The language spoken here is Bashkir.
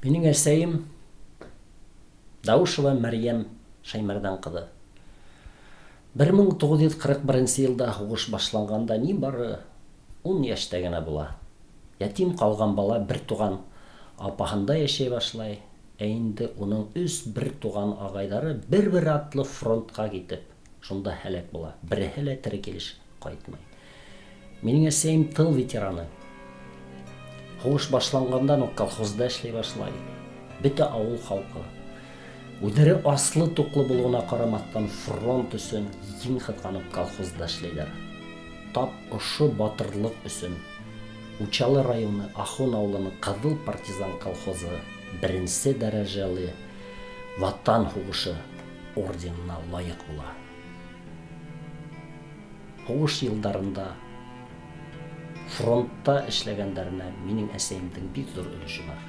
Минең әсәйем Даушева Мәрйәм Шәймәрҙән ҡыҙы. 1941 йылда һуғыш башланғанда ни бары 10 йәштә генә була. Ятим ҡалған бала бер туған апаһында йәшәй башлай, ә инде уның өс бер туған ағайҙары бер-бер артлы фронтҡа китеп, шунда һәләк була, береһе лә тере килеш ҡайтмай. Минең әсәйем тыл ветераны. Һуғыш башланғандан ук колхозда эшләй башлай. Бөтә ауыл халҡы үҙҙәре аслы-туҡлы булыуына ҡарамаҫтан фронт өсөн ең ҡыҙғанып колхозда эшләйҙәр. Тап ошо батырлыҡ өсөн Учалы районы Ахун ауылының Ҡыҙыл партизан колхозы беренсе дәрәжәле Ватан һуғышы орденына лайыҡ була. Һуғыш йылдарында фронтта эшләгәндәренә минең әсәйемдең бик ҙур өлөшө бар.